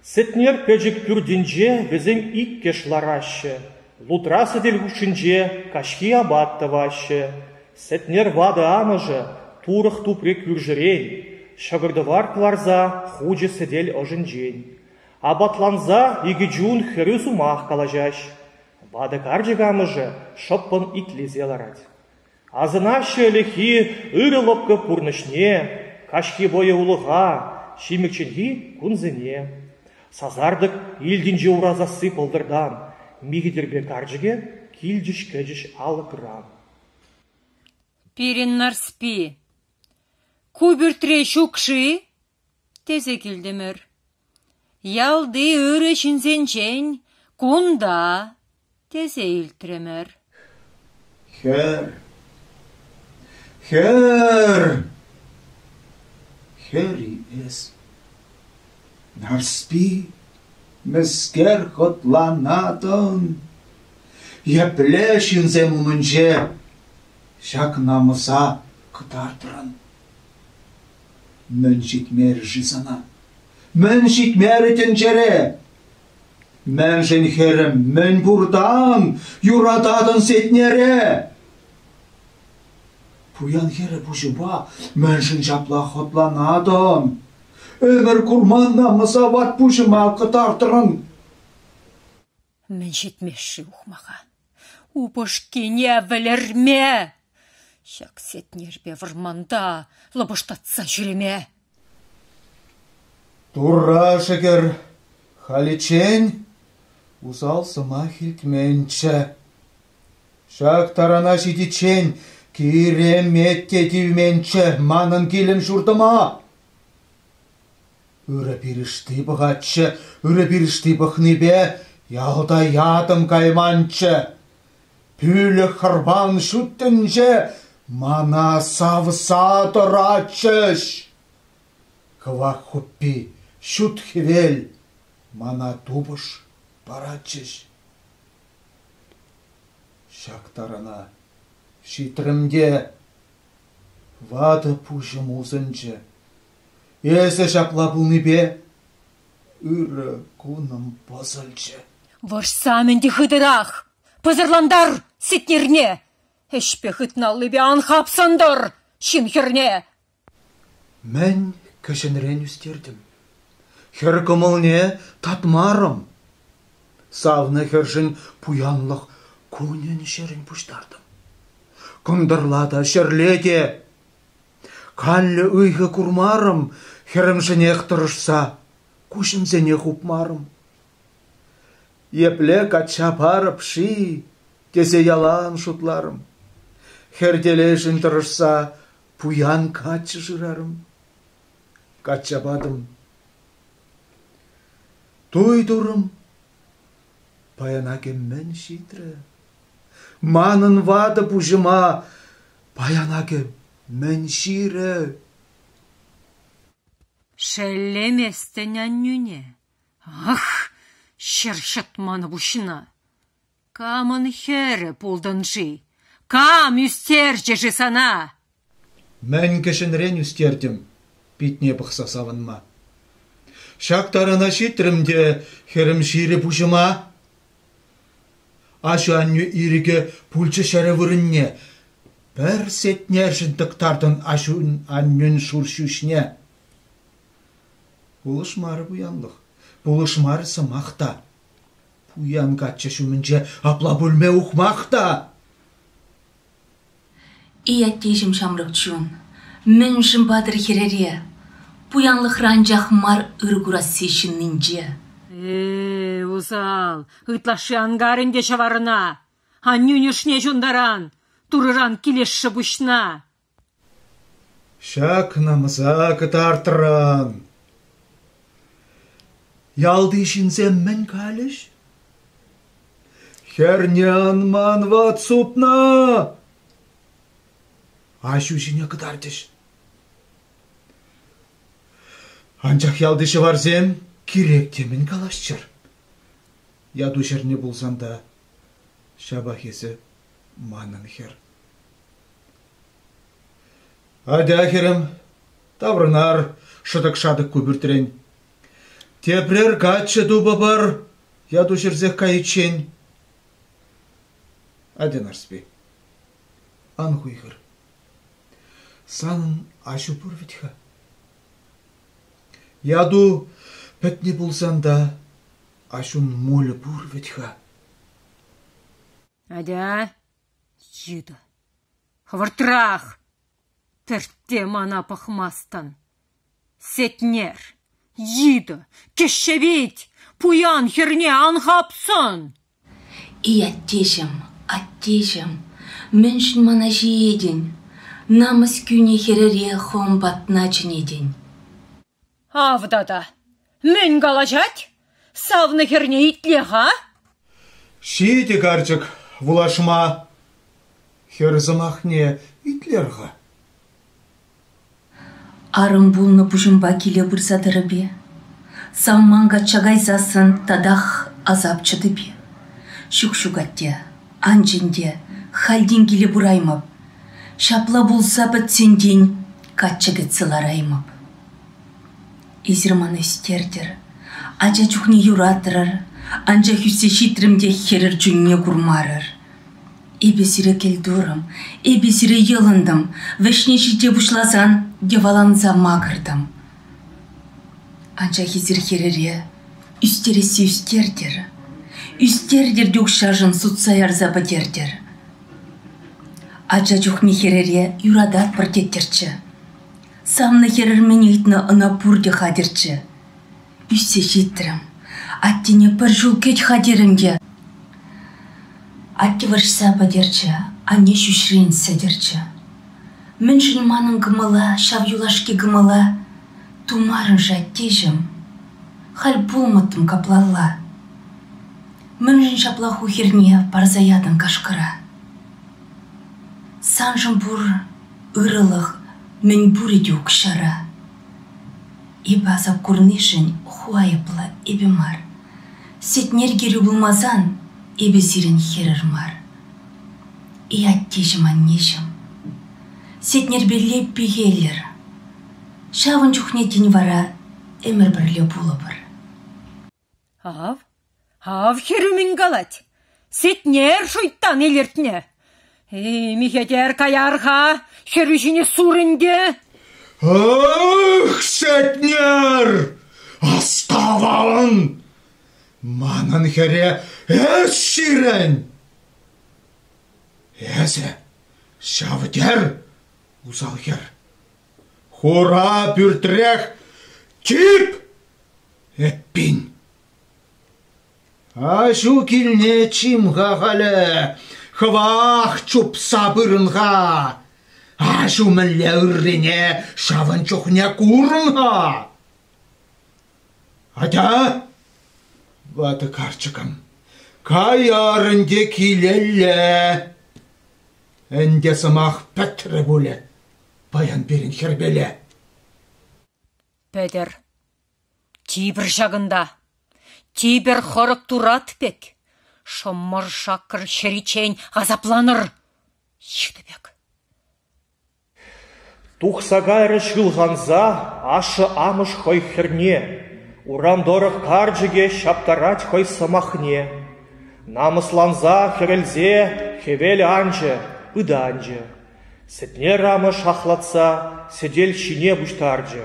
Сӗтнер пӗчӗк пӳртӗнче вӗсем иккӗш лараҫҫӗ, лутра сӗтел хушшинче каҫхи апат тӑваҫҫӗ. Сӗтнер ватӑ амӑшӗ турӑх тупрӗ кӳршӗрен, ҫӑкӑр-тӑвар кӑларса хучӗ сӗтел ӑшӗнчен. Апатланса икӗ чун хӗрӳ сӑмах калаҫаҫ. Ватӑ карчӑк амӑшӗ шӑппӑн итлесе ларать. Асӑнаҫҫӗ ӗлӗкхи ырӑ лӑпкӑ пурнӑҫне, каҫхи вӑйӑ улӑха, ҫимӗкченхи кунсене. Сасартӑк илтӗнчӗ ура сасси пӑлтӑртан, Михӗтерпе карчӑкӗ килчӗҫ кӗчӗҫ алӑкран. Пирӗн Нарспи ку пӳртре ҫук-ши? тесе килтӗмӗр. Ялти ырӑ ҫынсенчен кунта тесе илтрӗмӗр. Хӗр, хӗр, хӗр-и эс? Нарспи, мӗскер хӑтланатӑн? Епле ҫынсем умӗнче ҫак намӑса кӑтартрӑн? Мӗн ҫитмерӗ-ши сана? Мӗн ҫитмерӗ тӗнчере? Мӗншӗн, хӗрӗм, мӗн пуртан юрататӑн Сетнере? Пуян хӗрӗ пуҫупа мӗншӗн ҫапла хӑтланатӑн? Ӗмӗр курман намӑса ват пуҫӑма кӑтартрӑн. Мӗн ҫитмест-ши ухмаха? Упӑшкине вӗлерме! Ҫак Сетнерпе вӑрманта лӑпӑштатса ҫӳреме! Турра шӗкӗр, халиччен усал сӑмах илтменччӗ. Ҫак тарана ҫитиччен киремет те тивменччӗ манӑн килӗм-ҫуртӑма. Ырӑ пирӗшти пӑхатчӗ, ырӑ пирӗшти пӑхнипе ялта ятӑм кайманччӗ. Пӳлӗх хӑрпан ҫут тӗнче мана савса тӑратчӗҫ. Кӑвак хуппи, ҫут хӗвел мана тупӑш паратчӗҫ. Ҫак тарана ҫитрӗм те ватӑ пуҫӑм усӑнчӗ. Эсӗ ҫапла пулнипе ырӑ кунӑм пӑсӑлчӗ. Вӑрҫсам ӗнтӗ хытӑрах! Пӑсӑрлантар Сетнерне! Ӗҫпе хытналлипе ан хапсӑнтӑр ҫын хӗрне! Мӗн кӗҫӗнрен ӳстертӗм. Хӗр кӑмӑлне татмарӑм. Савнӑ хӗршӗн пуянлӑх кунӗн-ҫӗрӗн пуҫтартӑм. Кӑнтӑрла та, ҫӗрле те Канлӗ ыйхӑ курмарӑм, хӗрӗмшӗнех тӑрӑшса куҫӑмсене хупмарӑм. Епле качча парӑп-ши тесе ялан шутларӑм. Хӗр телейшӗн тӑрӑшса пуян каччӑ шырарӑм. Качча патӑм. Туй турӑм. Паян акӑ мӗн ҫитрӗ? Манӑн ватӑ пуҫӑма Паян акӑ мӗн ҫирӗ? Шеллеместӗн аннӳне. Ах, ҫӗр ҫӑтман пуҫна! Камӑн хӗрӗ пултӑн-ши? Кам ӳстерчӗ-ши сана? Мӗн кӗҫӗнрен ӳстертӗм питне пӑхса савӑнма. Ҫак тарана ҫитрӗм те хӗрӗм ҫирӗ пуҫӑма. Аҫу-аннӳ ирӗкӗ пулчӗ ҫӗрӗ вырӑнне. Пӗр сетнершӗн тӑктартӑн аҫун-аннӳн шур ҫӳҫне. Пулӑшмарӗ пуянлӑх, пулӑшмарӗ сӑмах та. Пуян каччӑ ҫумӗнче апла пулмӗ ухмах та. Эй, аттеҫӗм ҫамрӑк чун, мӗншӗн патӑр хӗрере? Пуянлӑхра анчах мар ыр курасси ҫыннинче. Э, усал, ытлашши ан кар ӗнтӗ ҫӑварна. Аннӳн ӑшне ҫунтаран, Турӑран килесшӗ пуҫна. Ҫак намӑса кӑтартрӑн. Ялти ҫынсем мӗн калӗҫ? Хӗрне ан ман ват супнӑ! Аҫу ҫине кӑтартӗҫ. Анчах ялти ҫӑварсем кирек те мӗн калаҫчӑр. Яту ҫӗрне пулсан та ҫапах эсӗ манӑн хӗр. Атя, хӗрӗм, таврӑнар шӑтӑк-шатӑк ку пӳртрен. Тепрер каччӑ тупӑпӑр, яту ҫӗрсех кайиччен. Атя, Нарспи, ан хуйхӑр. Санӑн аҫу пур вӗт-ха. Яту пӗтнӗ пулсан та аҫун мулӗ пур вӗт-ха. Атя, йытӑ, хӑвӑртрах! Пӗртте мана пӑхмастӑн. Сетнер, йытӑ, кӗҫҫевит, пуян хӗрне ан хапсӑн! Эй, аттеҫӗм, аттеҫӗм, мӗншӗн мана ҫиетӗн? Намӑс кӳнӗ хӗрӗре хӑм патна чӗнетӗн. Ав тата, мӗн калаҫать? Савнӑ хӗрне итле-ха! Ҫитӗ, карчӑк, вулашма. Хӗр сӑмахне итлер-ха. Арӑм пулнӑ пуҫӑмпа киле пырса тӑрӑп-и? Савман качча кайсассӑн татах асап чӑтӑп-и? Ҫук, ҫук, атте, ан чӗн те, халь тин киле пыраймӑп. Ҫапла пулса пӗтсен тин каччӑ кӗтсе лараймӑп. Эсир мана ӳстертӗр, ача чухне юратрӑр, анчах ӳссе ҫитрӗм те хӗрӗр чунне курмарӑр. Эпӗ сире кӗлтурӑм, эпӗ сире йӑлӑнтӑм, вӗҫне ҫите пуҫласан йӑваланса макӑртӑм. Анчах эсир хӗрӗре ӳстересси ӳстертӗр, ӳстертӗр те укҫашӑн сутса ярса пӗтертӗр. Ача чухне хӗрӗре юрататпӑр теттӗрччӗ. Савнӑ хӗрӗр мӗн ыйтнӑ, ӑна пурте хатӗрччӗ. Ӳссе ҫитрӗм. Аттене пӗр ҫул кӗт-ха терӗм те. Атте вӑрҫса пӗтерчӗ, анне ҫӳҫрен сӗтӗрчӗ. Мӗншӗн манӑн кӑмӑла, ҫав юлашки кӑмӑла тумарӑн-ши, аттеҫӗм? Халь пулмӑттӑм каплалла. Мӗншӗн ҫапла ху хӗрне парса ятӑн кашкӑра? Саншӑн пур ырӑлӑх мӗнпурӗ те укҫара. Эпӗ асап курнишӗн ху айӑплӑ, эпӗ мар. Сетнер кирӳ пулмасан эпӗ сирӗн хӗрӗр мар. Эй, аттеҫӗм-аннеҫӗм, Сетнерпелле пехеллӗр. Ҫавӑн чухне тин вара ӗмӗр пӗрле пулӑпӑр. Ав, ав хӗрӳ мӗн калать! Сетнер шуйттан илӗртнӗ! Эй, Михетер, каяр-ха, хӗрӳ ҫине сур ӗнтӗ! Ах, Сетнер! Астӑван! Манӑн хӗре эс ҫирӗн! Эсӗ ҫав тер, усал хӗр! Хура пӳртрех тип! Эппин, аҫу килне чим-ха халӗ, хӑвах чупса пырӑн-ха. Аҫу мӗнле ыррине ҫавӑн чухне курӑн-ха. Атя, ватӑ карчӑкӑм, каяр ӗнтӗ килелле. Ӗнтӗ сӑмах пӗтрӗ пулӗ паян пирӗн хӗрпеле. Пӗтӗр. Типӗр ҫакӑнта. Типӗр хӑрӑк турат пек. Шӑмӑр-шакӑр ҫӗриччен асапланӑр. Йытӑ пек. Тухса кайрӗҫ ылханса ашшӗ-амӑш хӑй хӗрне. Урам тӑрӑх карчӑкӗ ҫаптарать хӑй сӑмахне. Намӑсланса хӗрелсе хӗвел анчӗ, пытанчӗ. Сӗтне рамӑш ахлатса сӗтел ҫине пуҫтарчӗ.